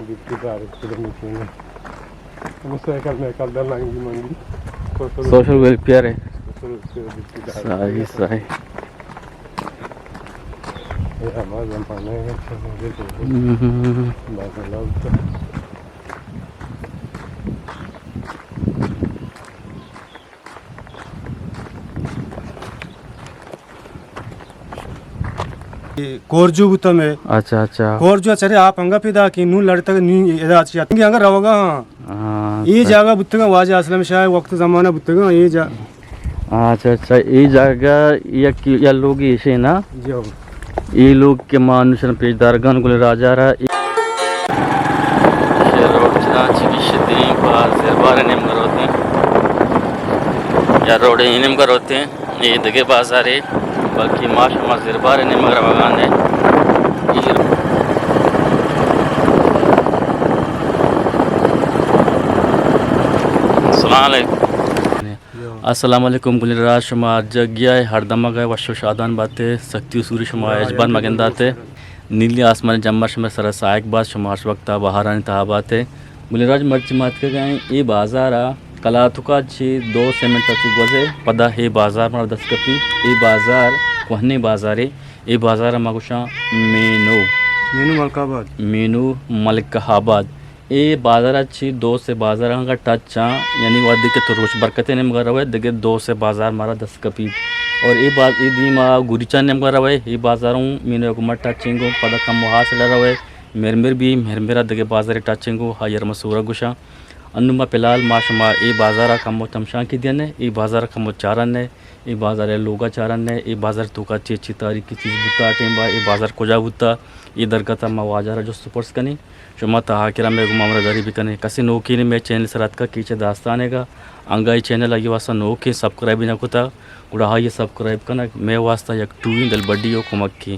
ڈپٹی ڈائریکٹر میکنگ۔ ہمے سائیکل میکل در لانگی منگی۔ سوشل ویلفیئر ہے۔ سوشل ویلفیئر ڈپٹی ڈائریکٹر۔ صحیح، صحیح۔ اے ہما زمانہ ہے، ہم۔ بازار۔ کورجو بوتم اے۔ اچھا، اچھا۔ کورجو چرے آپ انگا پیدا کہ نوں لڑتگ نی ادا چی اتنگی انگا روگا ہاں۔ ہاں، اے اچھا۔ جاگہ بوتگا واجہ اسلم شاہ وقت زمانہ بوتگا اے جا۔ اچھا، اچھا، اے جاگہ یک یا لوگ ایشے نا؟ جی ہو۔ اے لوگ کہ ما انوشن پیش دارگان گل راجا را۔ اے روڈ چنا چی گشتیں پہ زربار نیمگا روتیں۔ یا روڈ اے نیمگا روتیں۔ اے دگہ بازارے، بلکہ ما شما زربار نیمگ روگان ایں۔ اے السلام علیکم۔ السلام علیکم گلیں راج، شما ہر جاگہ ءَ ہر دمگ ءَ وش و شادان باتے، سختی و سوری شما ہچبر مگنداتے۔ نیلی آسمانی جمبر شمئے سرا ساہگ بات، شما ہرچ وقت ءَ بہارانی تہا بات ئے۔ گلیں راج، مرچی ما اتکگ ایں اے بازار ءَ، کلاتک ءَ چہ دو سے منٹ ءَ چہ گوز ئے، پدا اے بازار مارا دست کپی۔ اے بازار کوہنیں بازارے، اے بازار ءَ ما گوشاں مینو۔ مینو ملک آباد۔ مینو ملک آباد۔ اے بازار ءَ چہ دو سے بازار انگا ٹچ آں، یعنی وہدے کہ تو روچ برکت ءِ نیمگا روئے، دگہ دو سے بازار مارا دست کپیت۔ اور اے باز-، اے دیما گوریچان نیمگا روئے، اے بازار اوں مینو ءِ گوما ٹچ انگو، پدا کمو ہاسڑا روئے، مرمر بی، مرمر ءَ دگہ بازارے ٹچ انگو، آئی ءَ را ما سورگ گوشاں۔ انوں ما فی الحال ما شما اے بازار ءَ کمو چمشانکے دینے، اے بازار ءَ کمو چارنے، اے بازار ءِ لوگا چارنے، اے بازار توکا چی چی تاریخی چیز بوتا، آ ٹیم با اے بازار کجا بوتا، اے درگت ءَ ما واجہ را جست و پرس کنیں۔ شما تا آخر ءَ مئے گوما ہمراہداری بکن ئے۔ کسے نوکیں مئے چینل سر اتکگ کہ چہ داستان ئیگ ءَ انگا اے چینل آئی واسطہ نوکیں، سبسکرائب نہ کتگ، گڑا آئی ءَ سبسکرائب کنگ مئے واسطہ یک ٹوہیں دلبڈی و کمکے۔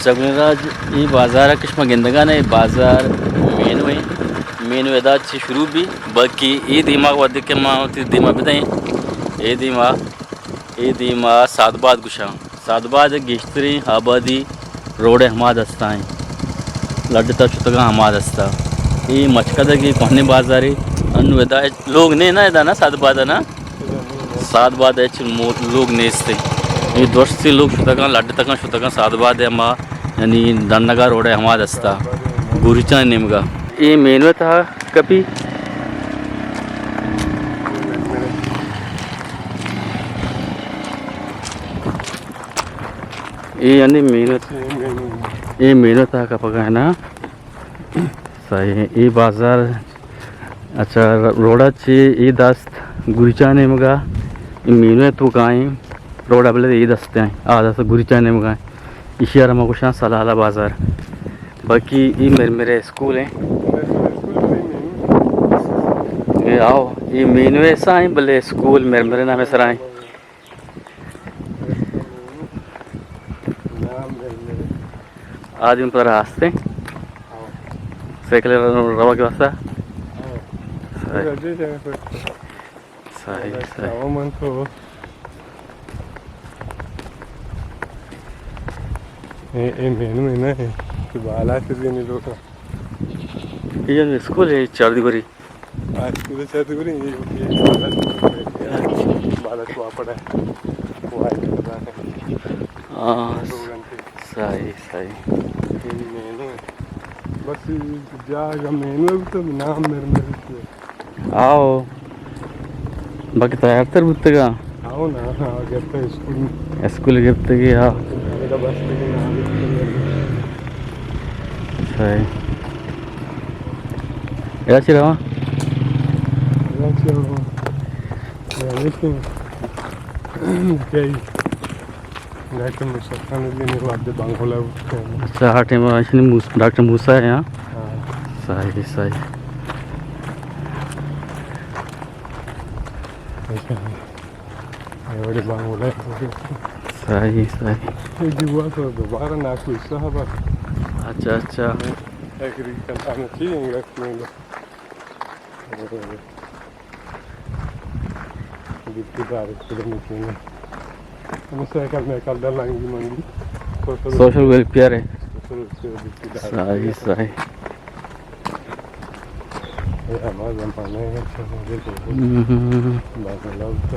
چگلیں راج، اے بازار ءَ کہ شما گندگا نہ، اے بازار مینو ایں، مینو ادا چہ شروع بی، بلکہ اے دیما وھدے کہ ما وتی دیما بدئیں، اے دیما، اے دیما سعدآباد گوشاں۔ سعدآباد ءِ گیشتریں آبادی روڈ ءِ ہما دستا ایں۔ لڈ تا شتگاں ہما دستا۔ اے مچکدگے کوہنیں بازارے۔ انوں ادا ہچ لوگ نے نا، ادا نا سعدآباد ءَ نا۔ سعدآباد ءَ ہچ مو-، لوگ نیست۔ اے درستی لوگ شتگاں، لڈ تکاں شتگاں سعدآباد ءِ ہما، یعنی ڈنگا روڈ ءِ ہما دستا۔ گوریچان نیمگا۔ اے مینو ءِ تہا کپی۔ اے یعنی مینو، اے مینو تہا کپگا ہے نا۔ صحیح، اے بازار، اچھا، روڈا چہ اے دست گوریچان نیمگا، اے مینو ءِ توکا ایں، روڈا بلے اے دست ایں، آ دست گوریچان نیمگا ایں۔ ایشی ءَ را ما گوشاں سلالہ بازار۔ باقی اے مرمر ءِ اسکول ایں۔ اے آؤ، اے مینو ءِ سا ایں، بلے اسکول مرمر ءِ نام ءِ سرا ایں۔ آدمی پر ہستے۔ سائیکل روگ واسطہ۔ صحیح۔ صحیح، صحیح۔ اے، اے مینو ہے نا، اے بالا سے بھی نہیں لوگ۔ اے اسکول ہے چار دیواری۔ آ، اسکول چاتے گوری، اے، اے، بالک واپڑ ہے۔ وائی خدا ہے۔ آ، دو گھنٹے۔ صحیح، صحیح۔ اے مینو ہے۔ بس اے جاگہ مینو ہے تو نام میر میر ہے۔ آؤ۔ باقی تیار تر بوتگا۔ آؤ نا، ہاں، گپتہ اسکول۔ اسکول گپتگی، ہاں۔ اگہ بس تگی نام گپتگی۔ صحیح۔ ادا چی رواں؟ ادا چی رواں؟ ادا چی رواں؟ کئی؟ ڈاکٹر موسیٰ خان الدین وارد بنگلہ بوت۔ اچھا، ہر ٹائم اشنی موس-، ڈاکٹر موسیٰ ہے، ہاں؟ ہاں۔ صحیح، صحیح۔ اے وڑے بانگولہ۔ صحیح، صحیح۔ اے دیوال تو دوبارہ ناکو حصہ ہے بس۔ اچھا، اچھا۔ ایک ری کلتا میں چیئے انگا کیوں۔ دیتی دار کلو میں چیئے۔ ہمیں سائیکل میں کل ڈلانگی منگی۔ سوشل ویلفیئر ہے۔ سوشل ویلفیئر دیتی دار۔ صحیح، صحیح۔ اے ہما زمانہ ہے، اچھا، مجھے تو ہم۔ بادل آؤٹ۔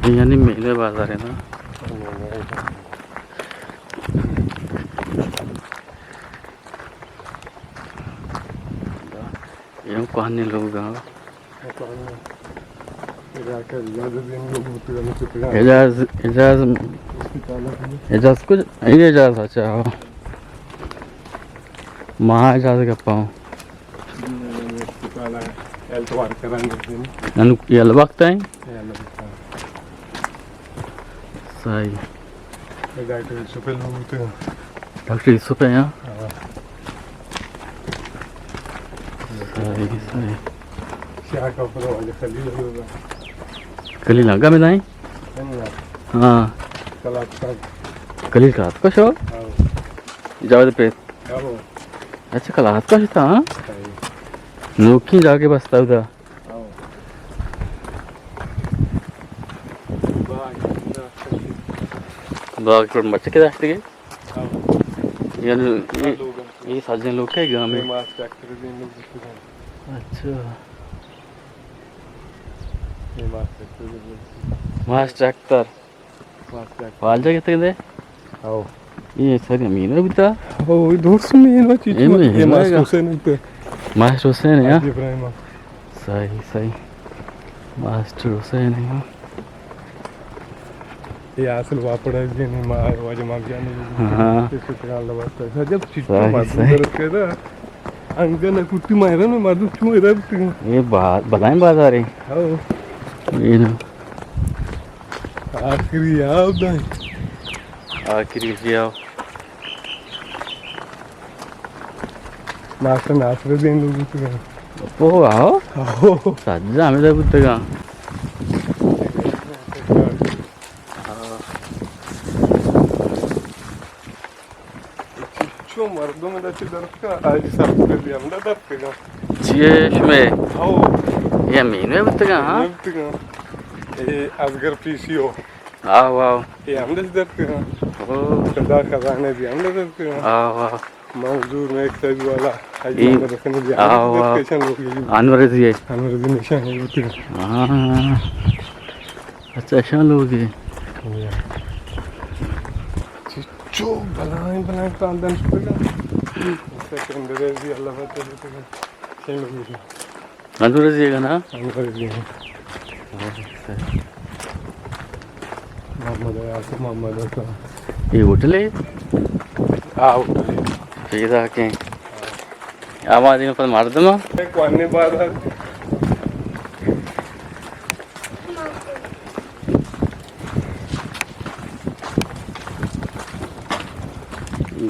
یعنی مینے بازار ہے نا؟ یہ کوہنیں لوگ ہیں۔ اعجاز، اعجاز، اعجاز کچھ، یہ اعجاز، اچھا، ہاں۔ ماں اعجاز گپا ہوں۔ انو یہ وقت ہے۔ صحیح۔ اے ڈاکٹر یوسف ءِ لوگ بوتگ۔ ڈاکٹر یوسف ءِ، ہاں؟ ہاں۔ صحیح، صحیح۔ شاہ کپر واجہ خلیل ءِ لوگ۔ خلیل آقا میں دائیں؟ ہاں۔ کلات کا۔ خلیل کلات کا شو؟ ہاں۔ جاوید پہ۔ ہاں۔ اچھا، کلات کا شتا، ہاں؟ صحیح۔ نوکی جا کے بستا ہوتا۔ باغ پر مچ کے داشت گئے۔ یعنی یہ، یہ سجن لوگ کے گاؤں میں۔ اچھا۔ ماسٹر اختر۔ ماسٹر اختر۔ والجا کہتے ہیں؟ او۔ یہ سر مینو بوتا؟ او، یہ دوست مینو چیز اے مت، مینو یہ ماسٹر ہے۔ حسین ہے۔ ماسٹر حسین ہے، ہاں؟ حاجی ابراہیم۔ صحیح، صحیح۔ ماسٹر حسین ہے، ہاں۔ یہ اصل واپڑا جی نہیں، ما، واجہ مام جان۔ ہاں۔ اس سال لباس۔ سجب چیز صحیح، مردم صحیح۔ درست کہتا۔ انگن کتی مہرن مردم چون ادھر۔ یہ با-، بلائیں بازار ہے۔ ہاں۔ یہ نا۔ آخری آؤ دائیں۔ آخری جی آؤ۔ ماسٹر ناصر الدین لوگ بوتگاں۔ او آؤ۔ آؤ۔ سجا ہمیں در بوتگاں۔ چو مردم دا چی درد کا، آجی سر پر دی ہم دا درد کا۔ چیئے شمے؟ ہاؤ۔ یہ مینوے بوتگاں، ہاں؟ مینوے بوتگاں۔ اے ازگر پیسی ہو۔ آؤ، آؤ۔ یہ ہم دا چی درد کا۔ او۔ سردار خزانے دی ہم دا درد کا۔ آؤ، آؤ۔ منظور میں ایک سائز والا حاجی ای-، محمد حسن دی ہم دا چی درد کا۔ آؤ، آؤ۔ انور رضی ہے۔ انور رضی نشان ہے بوتگاں۔ ہاں۔ اچھا، اشاں لوگ ہے۔ چو بلائیں بلائیں خاندان شتگاں۔ سکندر رضی اللہ فتح شتگاں۔ شاں لوگ ہے۔ انور رضی ہے نا؟ انور رضی ہے۔ محمد یاسر، محمد حسن۔ یہ ہوٹل ہے؟ ہاں، ہوٹل ہے۔ پیدا کے۔ آبادی میں پر مردم۔ کونے بازار۔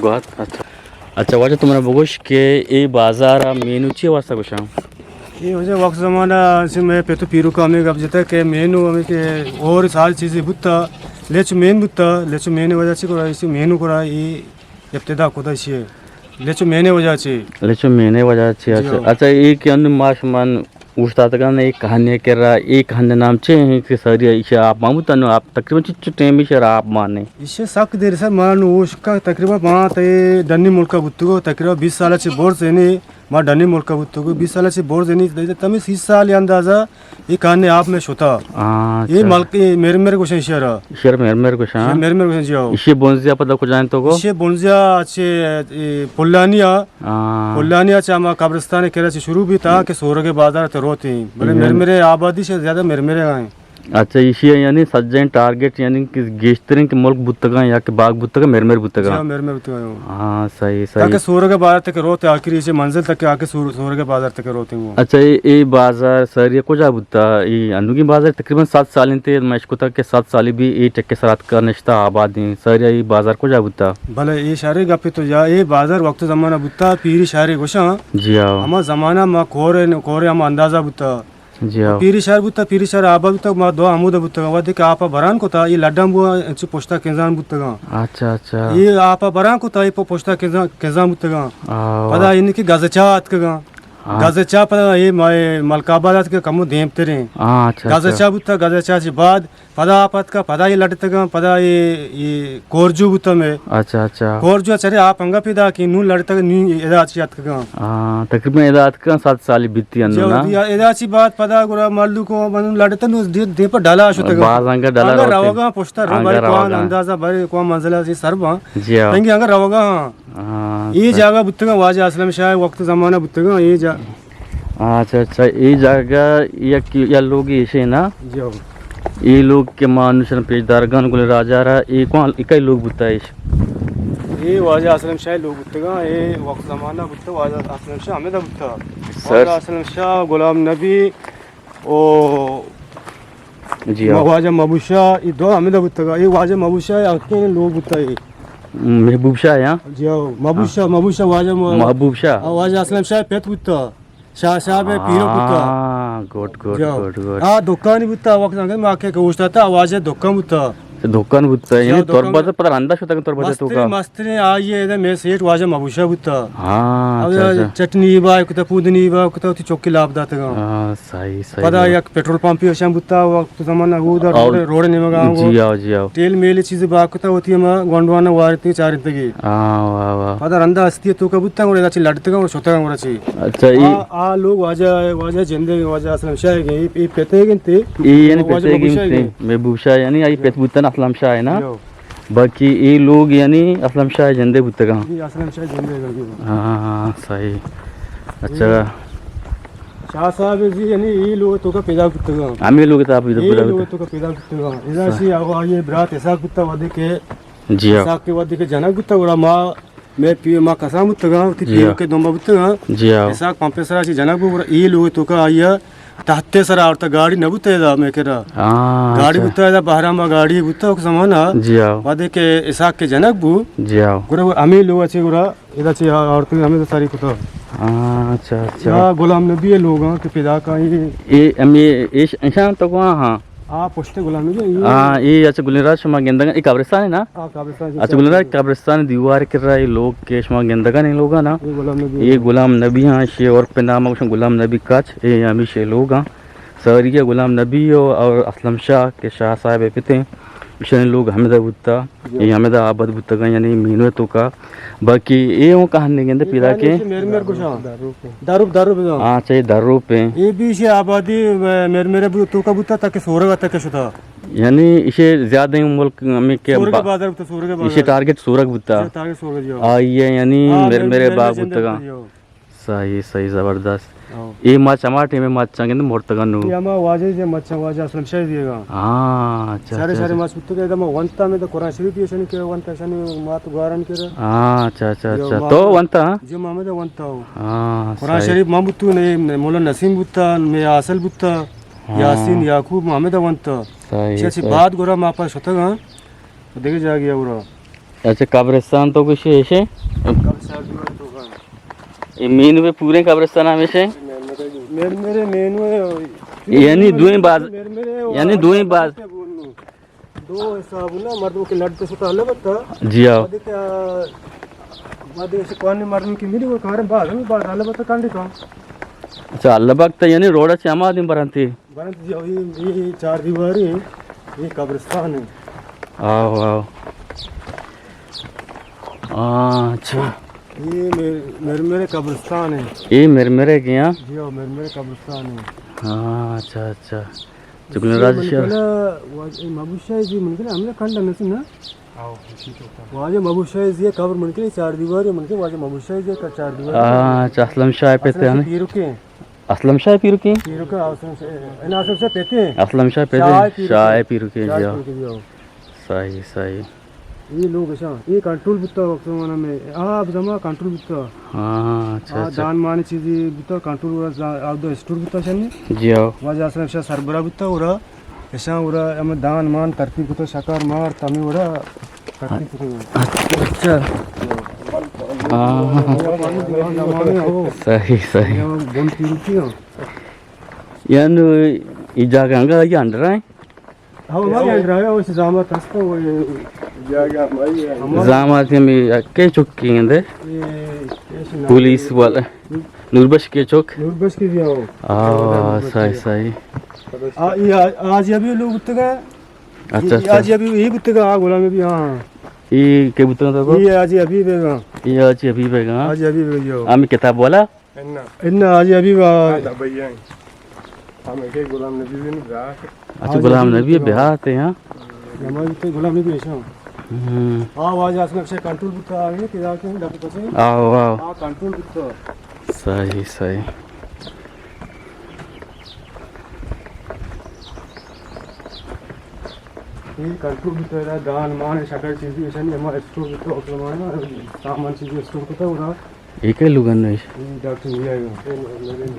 گوات، اچھا۔ اچھا، واجہ تو منا بگوش کہ اے بازار ء مینو چی واسطہ گوشاں؟ اے واجہ وقت زمانہ سے میں پتو پیرو کا ہمیں گپ جتا کہ مینو ہمیں کہ اور ساری چیزیں بوتا، لیچو مین بوتا، لیچو مین وجہ سے کرا، اسی مینو کرا، اے ابتدا کتا اسی ہے۔ لیچو مینے وجہ چی؟ لیچو مینے وجہ چی؟ جی اچھا، ہاں۔ اچھا، اے کہ انو ما شما اوشتاتگان اے کہانی کرا، اے کہانی نام چے ہیں کہ ساری ایشی آپ مامو تنو آپ تقریباً چچو ٹائم ایشی آپ مانے؟ ایشی سک دیر سر ما نو اوشکا تقریباً ما تے ڈنی ملکا بوتگو تقریباً بیس سال چی بورز یعنی ما ڈنی ملکا بوتگو بیس سال چی بورز یعنی تمی سی سال اندازہ اے کہانی آپ میں شتا۔ ہاں، اے اچھا۔ ملک، اے میر میر گوشن شہر۔ شہر میر میر گوشن۔ شہر میر میر گوشن، جی ہاں۔ ایشی بونزیا پدا کجائیں تو کو؟ ایشی بونزیا چے، اے، پلانیا۔ ہاں۔ پلانیا چے ہما قبرستان کرا چے شروع بھی تا کہ سورگ بازار تے روتے ہیں۔ بلے ہاں۔ میر میر آبادی سے زیادہ میر میر آئیں۔ اچھا، ایشی ءَ یعنی سجہیں ٹارگٹ یعنی کہ گیشتریں کہ ملک بوتگاں یا کہ باغ بوتگاں، میر میر بوتگاں۔ جی ہاں، میر میر بوتگاں۔ ہاں، صحیح، صحیح۔ تاکہ سورگ ءِ بازار تک روت آخری ایشی منزل تک آکے سور-، سورگ ءِ بازار تک روت انگو۔ اچھا، اے، اے بازار ساری کجا بوتا؟ اے انوگیں بازار تقریباً صد سال انت، مشکوتا کہ صد سالی بھی اے ٹکے سرا اتکا نشتا آبادیں۔ ساری اے بازار کجا بوتا؟ بلے اے شہر گپے تو یا اے بازار وقت زمانہ بوتا، پیری شہر گوشاں۔ جی ہاں۔ ہما زمانہ ما کور، کور ہما اندازہ بوتا۔ جی ہاں۔ پیری شہر بوتا، پیری شہر آباد بوتا، ما دو ہمودا بوتگاں۔ وہدے کہ آپا بران کتا، اے لڈاں بو انچو پشتا کنزان بوتگاں۔ اچھا، اچھا۔ اے آپا بران کتا، اے پ-، پشتا کنزان، کنزان بوتگاں۔ آ، پدا یعنی کہ گزچا اتکگاں۔ ہاں۔ گزچا پدا اے ما-، اے ملک آباد اتکگاں کمو دیم تریں۔ ہاں، اچھا، اچھا۔ گزچا بوتا، گزچا چہ بعد پدا آپ اتکا، پدا اے لڈتگاں، پدا اے، اے کورجو بوتا مئے۔ اچھا، اچھا۔ کورجو چرے آپ انگا پیدا کہ نوں لڈتگ، نوں ادا چی اتکگاں۔ ہاں، تقریباً ادا اتکگاں صد سالی بیتی انو جو نا؟ دی-، ادا چی بعد پدا گڑا ملوک و من لڈتگ نوں دی، دی پر ڈلا شتگاں۔ باز انگا ڈلا انگا روتیں۔ روگاں پشتا رو انگا بارے کوان روگاں۔ اندازہ بارے کوان منزلہ چی سر باں۔ جی ہاں۔ تنگی انگا روگاں ہاں۔ ہاں، اے اچھا۔ جاگہ بوتگاں واجہ اسلم شاہ وقت زمانہ بوتگاں، اے جا- اچھا، اچھا، اے جاگہ یک، یا لوگ ایشے نا؟ جی ہاں۔ اے لوگ کہ ما انوشن پیش دارگان گل راجا را، اے کون، اے کئی لوگ بوتا ایش؟ اے واجہ اسلم شاہ لوگ بوتگاں، اے وقت زمانہ بوتا، واجہ اسلم شاہ ہمیں دا بوتا۔ سر۔ واجہ اسلم شاہ، غلام نبی، او جی ہاں۔ واجہ محبوب شاہ، اے دو ہمیں دا بوتگا، اے واجہ محبوب شاہ، اکیں لوگ بوتا اے۔ محبوب شاہ، ہاں؟ جی ہاں، محبوب ہاں۔ شاہ، محبوب شاہ واجہ مح-، محبوب شاہ۔ آ، واجہ اسلم شاہ پت بوتا۔ شاہ صاحب ءِ پیرک بوتا۔ ہاں، گڈ، گڈ، جی ہاں۔ گڈ، گڈ۔ آ دکانی بوتا، وقت انگت ما کہ اوشتاتا، آ واجہ دکان بوتا۔ دکان بوتا، جی یعنی ہاں، دکان تربت بوتا۔ پدا رندا شتگ تربت مستریں، توکا۔ مستریں، آئی ادا مئے سیٹ واجہ محبوب شاہ بوتا۔ ہاں، او اچھا، اچھا۔ چٹنی با کتا، پودنی با کتا، وتی چوکی لاپ داتگاں۔ ہاں، صحیح، صحیح۔ پدا یک پٹرول پمپی اشان بوتا، وقت زمانہ اودا او، روڈ، روڈ نیمگا آنگو۔ جی آؤ، جی آؤ۔ تیل میل چیز با کتا، وتی ہما گونڈوانا وارتی چارنتگی۔ ہاں، واہ، واہ۔ پدا رندا ہستی توکا بوتا، گڑا چی لڈتگا، گڑا شتگا، گڑا چی۔ اچھا، اے آ، آ لوگ واجہ، واجہ جندے، واجہ اسلم شاہ گئے، اے، اے پتے گنتے۔ اے یعنی واجہ پتے محبوب شاہ گنتے، گئے۔ محبوب شاہ، یعنی آئی پت بوتن اسلم شاہ ہے نا؟ جو۔ باقی اے لوگ یعنی اسلم شاہ جندے بوتگاں۔ جی، اسلم شاہ جندے بوتگاں۔ ہاں، ہاں، صحیح۔ اچھا۔ شاہ صاحب جی، یعنی اے لوگ توکا پیدا بوتگاں۔ ہمیں لوگ تا پیدا اے بوتگاں۔ لوگ توکا پیدا بوتگاں۔ ادا ہاں۔ سی آگو آئیے برات اسحاق بوتا وہدے کہ جی ہاں۔ اسحاق کے وہدے کہ جنک بوتا، گڑا ما مئے پی-، ما کسان بوتگاں، وتی جی ہاں۔ پیرک ءِ دمبا بوتگاں۔ جی ہاں۔ اسحاق پمپے سرا چی جنک بو، گڑا اے لوگ توکا آئی ءَ تحت ءِ سرا آورتا، گاڑی نہ بوتا ادا مئے کرا۔ ہاں، گاڑی اچھا۔ بوتا ادا بہرام ءَ گاڑی بوتا، اے زمانہ۔ جی ہاں۔ وہدے کہ اسحاق کہ جنک بو۔ جی ہاں۔ گڑا ہمے لوگ ءَ چہ گڑا ادا چہ آورتا ہمے ساری کتا۔ ہاں، اچھا، اچھا۔ یا غلام نبی ءِ لوگاں کہ پیداکاں اے۔ اے ہمے ایش-، ایشاں تو کواں ہاں؟ آ پشت غلام نبی، اے ہاں، اے اچھا گلیں راج شما گندگا، اے قبرستان ہے نا؟ آ، قبرستان، اچھا، قبرستان۔ قبرستان دیوار کر رہا ہے لوگ کہ شما گندگا نہیں لوگا نا؟ اے غلام نبی۔ اے غلام نبی ہاں، شے اور پہ نام ہے غلام نبی کچ، اے ہمیشہ لوگ ہاں۔ ساری غلام نبی اور، اور اسلم شاہ کہ شاہ صاحب پتے، ایشانی لوگ ہمدا بوتا، جی۔ اے ہمدا آباد بوتگا، یعنی مینو توکا۔ باقی اے ہوں کہانی گندے پیدا کے۔ میر میر گوشاں۔ دروپ، دروپ بزاں۔ ہاں، چاہے دروپ ہیں۔ اے بھی شے آبادی، اے، میر میر بو-، توکا بوتا تاکہ سورگ تک شتا۔ یعنی اسے زیادہ ملک ہمیں کہ سورگ با-، بازار بوتا، سورگ بازار۔ اسے ٹارگٹ سورگ بوتا۔ اسے ٹارگٹ سورگ، جی۔ آئی ہے، یعنی ہاں، میر میر میر باغ میر بوتگا۔ جی۔ صحیح، صحیح، زبردست۔ ہاں۔ اے مچ ہما ٹائم ءَ مچاں گند مرتگاں نو۔ اے ہما واجہ جے مچاں، واجہ اسلم شاہ دیگا۔ ہاں، اچھا، سارے، اچھا، سارے اچھا۔ مچ بوتگ، ادا ما ونتا میں تو قرآن شریف ایشانی کہ ونتا ایشانی مات گوارن کرا۔ ہاں، اچھا، اچھا، اچھا۔ تو ونتا، ہاں؟ جی، محمد ونتا ہو۔ ہاں، قرآن صحیح۔ شریف ما بوتو نے، مولا نسیم بوتا، میں اصل بوتا، ہاں۔ یاسین، یعقوب، محمد ونتا۔ صحیح، اچھا، اچھا، صحیح۔ بعد گورا ما پر شتگاں۔ دگہ جاگے ءَ گڑا۔ اچھا، قبرستان تو کچھ ایشے؟ قبرستان تو کہاں؟ اے مین پہ پورے قبرستان ہمیشے؟ میر میرے مین ہوئے۔ یعنی دوئیں باز، میر میرے یعنی دوئیں باز۔ دو حساب نا، مردم کے لڈ تو ستا اللہ بتا۔ جی ہاں۔ دیکھ، مردم سے کون مردم کی ملی وہ کارن باز، ہم باز اللہ بتا کانڈی تو۔ اچھا، اللہ بخت یعنی روڈ سے ہم آدمی برانتی۔ برنت جی، اے، اے چار دیواری ہیں، اے قبرستان ہے۔ آؤ، آؤ۔ ہاں، اچھا۔ اے میر-، میر میرے قبرستان ہے۔ اے میر میرے گیا؟ جی ہاں، میر میرے قبرستان ہے۔ ہاں، اچھا، اچھا۔ چکن راج شہر۔ واجہ محبوب شاہ جی من کے ہم نے کنڈا نسی نا؟ آؤ، اسی تو۔ واجہ محبوب شاہ جی قبر من کے چار دیواری من کے واجہ محبوب شاہ جی کا چار دیواری۔ ہاں، اچھا، اسلم شاہ پہ اسلم تھے شاہ نا؟ پیرو کے۔ اسلم شاہ پیرکیں؟ پیرکیں، اسلم شاہ، اے نا اسلم شاہ پیتے ہیں۔ اسلم شاہ پیتے ہیں؟ شاہ پیرکیں۔ شاہ پیرکیں، شاہ جی ہاں۔ پیرکیں، جی ہاں۔ صحیح، صحیح۔ یہ لوگ اشاں، یہ کنٹرول بوتا وقت زمانہ میں، آ، اب زمان کنٹرول بوتا۔ ہاں، اچھا، آ، اچھا۔ دان مان چیزی بوتا کنٹرول، ورا زا-، آ، دو اسٹور بوتا شنی۔ جی ہاں۔ واجہ اسلم شاہ سربراہ بوتا، ورا اشاں ورا ہمیں دان مان ترتیب کتا، شکر مار تمی ورا ترتیب کتا۔ اچھا۔ ہاں۔ صحیح، صحیح۔ یہ بن پیرو کیا؟ یعنی یہ جاگہ انگا یہ انڈر ہیں؟ ہاں، ہماری انڈر ہے، وہ زامات ہستا، وہ جاگہ ہماری ہے۔ زامات ہمیں کئی چکی ہیں دے؟ یہ کیسے نام پولیس ہے؟ والا۔ نوربخش کے چوک؟ نوربخش کے بھی آؤ۔ آ، صحیح، صحیح۔ آ، یہ آ-، آج ابھی لوگ اتگا۔ اچھا، یہ اچھا۔ آج ابھی یہ اتگا، آ، غلام بھی، ہاں۔ یہ کے اتگا تھا کو؟ یہ آج ابھی بیگا۔ یہ آج ابھی بیگا۔ آج ابھی بیگا۔ ہمیں کتاب والا؟ انا۔ انا آج ابھی با-، ہاں، دبئی ہیں۔ ہم ایک غلام نبی بھی نہیں رہا۔ اچھا، آج غلام ابھی نبی اتگا۔ بہار تے، ہاں؟ ہمارے تو غلام نبی ایسا۔ ہوں۔ آ، واجہ اسلم شاہ کنٹرول بوتا آگے، کہ جا کے ڈاکٹر پسے۔ آؤ، آؤ۔ آ، کنٹرول بوتا۔ صحیح، صحیح۔ یہ کنٹرول بوتا، دان مان، شکر چیزی ایسا نہیں، ہمارا اسٹور بوتا، اسلم شاہ سامان چیزی اسٹور بوتا، ورا۔ یہ کئی لوگن نے؟ یہ ڈاکٹر نہیں آئے گا۔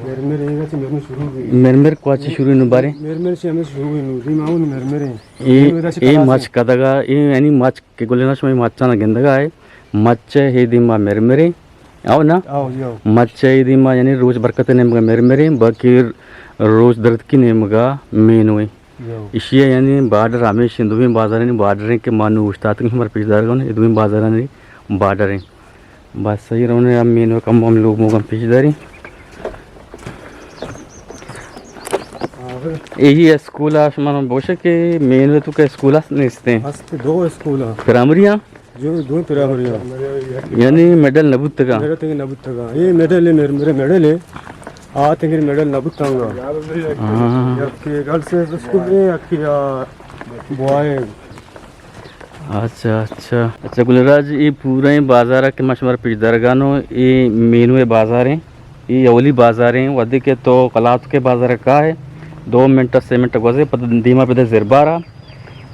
مرمر یہ گا، مرمر شروع ہوئی۔ مرمر کو اچھی شروع نو بارے؟ مرمر سے ہمیں شروع ہوئی نو، دی ماؤن مرمر ہے۔ اے، اے مچ کدگا، اے یعنی مچ کہ گلیں شمئے مچاں گندگا ہے، مچ ہے دیما مرمریں، او نا؟ او، یو۔ مچ ہے دیما یعنی روچ برکت نیمگا مرمریں، باقی روچ درتکی نیمگا مینویں۔ یو۔ اشی یعنی بارڈر ہمیش دوئیں بازارانی بارڈر ہیں کہ ما نو اوشتاتگیں ہمارا پیش دارگا، دوئیں بازارانی بارڈر ہیں۔ بس صحیح رونے، ہم مینو کم ہم لوگ موگم پیش داریں۔ یہی اسکول ہے، شما بوشے کہ مینو تو کہ اسکول است نیستیں؟ است، دو اسکول ہیں۔ پرائمری ہیں؟ جو دو پرائمری ہیں۔ یعنی مڈل نبوتگا؟ مڈل تنگے نبوتگا۔ یہ مڈل ہے، میرے، میرے مڈل ہے۔ آ تنگے مڈل نبوتگا۔ ہاں۔ یک گرلز اسکول ہے، یک بوائے۔ اچھا، اچھا۔ اچھا، گل راج، اے پوریں بازار کہ ما شمارا پیش دارگا نوں، اے مینو بازار ہیں، اے اولی بازار ہیں، وھدے کہ تو کلات کے بازار کا ہے، دو منٹ، سے منٹ گوزے، پد دیما پد زربارا،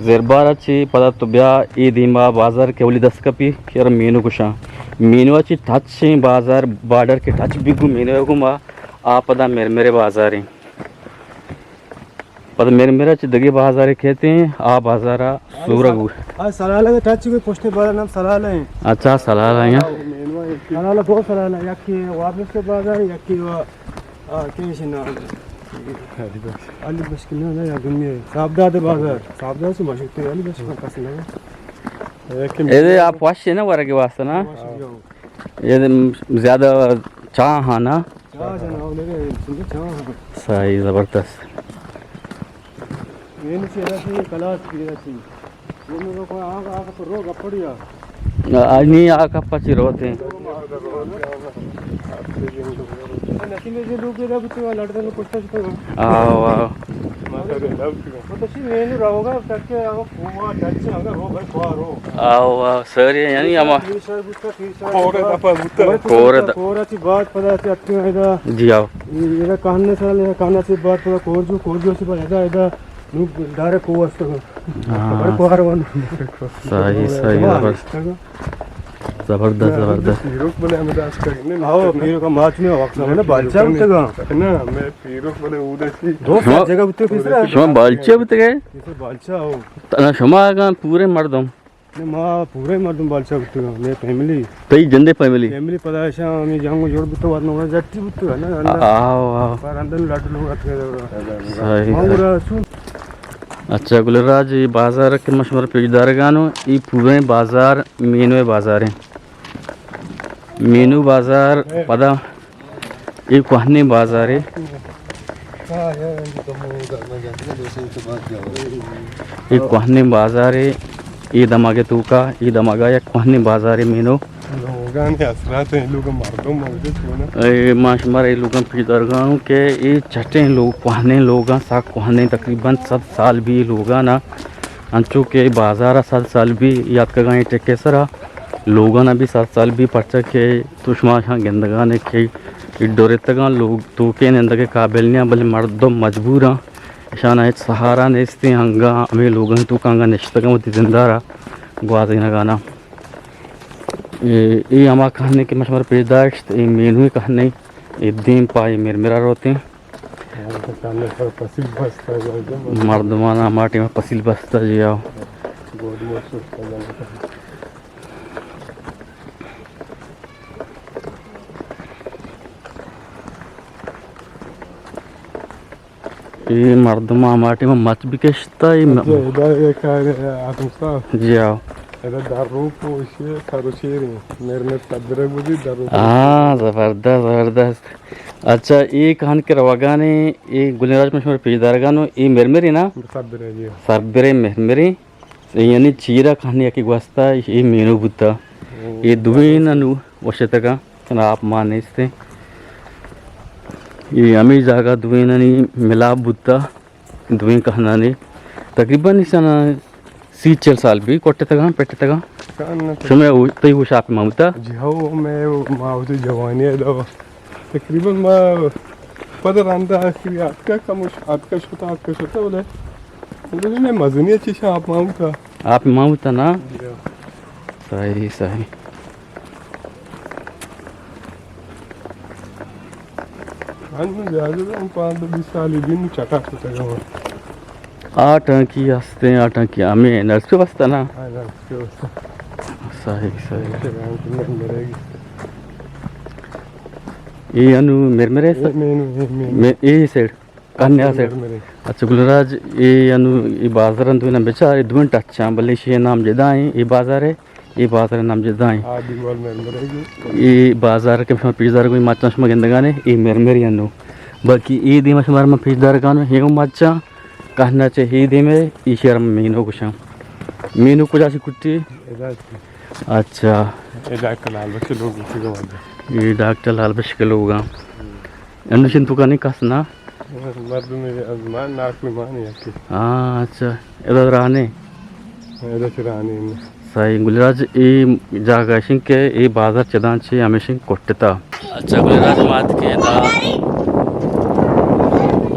زربارا چی پدا تو بیا اے دیما بازار کہ اولی دست کپی، کہ یار مینو گشاں۔ مینو چی ٹچ ہیں بازار، بارڈر کے ٹچ بھی گو مینو گو ما، آ پدا میر میرے بازار ہیں۔ پدا میر میرا چہ دگہ بازارے کہتے ہیں، آ بازارا سورگ۔ آ سلالہ ٹچ کوئی پشتے بازار نام سلالہ ہیں۔ اچھا، سلالہ ہیں۔ سلالہ دو سلالہ، یکی وابلس کے بازار، یکی وا، آ، کیش نام؟ علی بخش۔ علی بخش کے نام ہے یا دنیا ہے۔ صاحبداد بازار۔ صاحبداد سے مشہور تھے، علی بخش کا کس نام ہے۔ اے آپ واشے نا ورگے واسطہ نا؟ واشے جاؤ۔ یہ زیادہ چاہ ہاں نا؟ چاہ جناب، میرے سنگے چاہ۔ صحیح، زبردست۔ یہ نیچے رکھی کلاس کی رکھی۔ یہ میرے کو آگ، آگ تو روگ اپڑیا۔ آج نہیں، آگ اپا چی روتے ہیں۔ نسیم جی لوگ یہ رکھتے ہیں، لڑتے ہیں، کچھ تو آؤ، آؤ۔ مطلب، یہ لوگ تو شی مینو رہوگا، تک کہ آؤ، کوہ ڈچ، اگر رو بھائی، کوہ رو۔ آؤ، آؤ، سر، یعنی ہما۔ کور دپا بوتا۔ کور د- کور چی بعد پدا چی اتکے ادا۔ جی آؤ۔ ادا کہنے سال، ادا کہنا چی بعد پدا کور جو، کور جو چی بعد ادا، ادا نو ڈائریکٹ کو است۔ ہاں۔ خبر کوار ون۔ صحیح، صحیح، زبردست۔ زبردست، زبردست۔ پیروک بلے ہمیں داس کرنے۔ آؤ، پیروک ماچ میں وقت میں بالچا بوتگا۔ نا، میں پیروک بلے اودا سی۔ دو شما، جگہ بوتے پیسرا۔ شما بالچا بوتگے؟ پیسرا بالچا ہو۔ تنا شما اگاں پورے مردم۔ نہ، ما پورے مردم بالچا بوتگاں، مئے فیملی۔ تئی جندے فیملی؟ فیملی پدا اشاں ہمیں جنگ جوڑ بوتو، ورنہ وہاں جٹی بوتگا نا، اندر۔ آؤ، آؤ۔ پر اندر لڈ لوگ اتکے دورا۔ صحیح، ہم صحیح۔ گڑا سو۔ اچھا، گل راج، یہ بازار کہ ما شمارا پیش دارگانوں، یہ پورے بازار مینوے بازار ہیں۔ مینو بازار پدا اے کوہنیں بازارے۔ اے کوہنیں بازارے، اے دماغ توکا، اے دماغا یک کوہنیں بازارے مینو۔ لوگان اثرات ہیں، لوگ مردم موجود ہونا۔ اے ما شمارا اے لوگان پیش دارگانوں کہ اے چٹیں لوگ، کوہنیں لوگاں، سا کوہنیں، تقریباً صد سال بھی لوگاں نا۔ انچو کہ بازار ء صد سال بی یاتکگاں اے ٹکے سرا، لوگاں ء بی صد سال بی، پرچا کہ تو شما ہاں گندگان ئے کہ اے ڈورتگاں، لوگ توکے نندگ ءِ قابل نیاں، بلے مردم مجبوراں، اشاناں ہچ سہارا نیستیں، انگا ہمے لوگانی توکا انگا نشتگاں وتی زندارا گوازینگانا۔ اے، اے ہما کہنے کہ من شمارا پیش داشت، اے مینوئے کہنے، اے دیم پہ اے مرمرا روتیں۔ مردمانا ہما ٹائما پسیل بستہ جی آؤ۔ اے مردم ہما ٹائما مچ بکشتا، اے م-، اچھا، ادا اے کار ہے، آدم صاحب۔ جی ہاں۔ ادا در روپ و اشی سر و شیر ہیں۔ میر میر تبرک بودی در روپ۔ ہاں، زبردست، زبردست۔ اچھا، اے کہن کہ روگانے، اے گلیں راج من شمارا پیش دارگانو، اے مرمرے نا؟ سربرے، جی۔ سربرے مرمرے۔ یعنی چیرا کہنی یکے گوستا، اے مینو بوتا۔ ہوں۔ اے دوئیں انو وشتگا، چنا آپ مان نیستیں۔ اے ہمے جاگہ دوئینانی ملاپ بوتا، دوئیں کہنانی۔ تقریباً ایشانا سی چل سال بی کٹتگاں، پٹتگاں۔ کان نہ شمے او-، تئی ہوش آپ مان بوتا؟ جی ہو، میں ما ہوتی جوانی ہے دو۔ تقریباً ما پد رندا آخری آتکا کموش، آتکا شتا، آتکا شتا، بلے بلے مزنی چیشا آپ مان بوتا۔ آپ مان بوتا نا؟ جی ہاں۔ صحیح، صحیح۔ ہن زیادہ ہم پانچ بیس سال بی نو چٹا شتا گا۔ آ ٹانکی ہستیں، آ ٹانکی ہمیں نرس پہ واسطہ نا؟ ہاں، نرس پہ واسطہ۔ صحیح، صحیح۔ اے انو مرمرے سا؟ اے مینو، اے مینو۔ مے-، اے سیڈ؟ کنیا سیڈ؟ مرمرے۔ اچھا، گلراج، اے انو، اے بازار انو دوئیں بچار، اے دوئیں ٹچاں، بلے شے نام جدا ہیں، اے بازار ہے، اے بازار نام جدا ہیں۔ آ، دیوال مرمرے گی۔ اے بازار کہ شما پیش دارگو، اے مچاں شما گندگانے، اے مرمرے انو۔ باقی اے دیما شما من پیش دارگانو، اے مچاں۔ کہنا چہ ہی دیم ء ایشی ء را مینو گوشاں۔ مینو کجا چہ کٹی؟ ادا چہ۔ اچھا۔ اے ڈاکٹر لال بخش لوگ اسی کو بندے۔ اے ڈاکٹر لال بخش کے لوگ ہاں۔ انو شن تو کنے کس نا؟ مردم مان نا کوئی مان یا کہ۔ ہاں، اچھا۔ ادا رانے؟ ادا چہ رانے۔ سائیں گلراج، اے جاگہ اشیں کہ اے بازار چداں چہ ہمیشیں کٹتا۔ اچھا گلراج، ما اتکیں ادا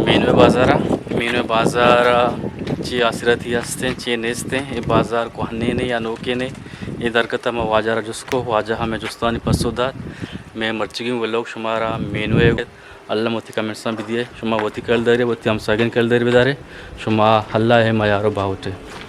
مینوئے بازارا۔ مینوئے بازار چی آسراتی ہستیں، چی نیستیں۔ اے بازار کوہنینے یا نوکینے، اے درگت ما واجہ را جست کو، واجہ ہمیں جستانی پسو دات۔ میں مرچگیں ولوگ شمارا مینوئے الم وتی کمنٹساں بدیے، شما وتی کلداری، وتی ہمساگین کلداری بدارے۔ شما اللہ ء میار و باہوٹے۔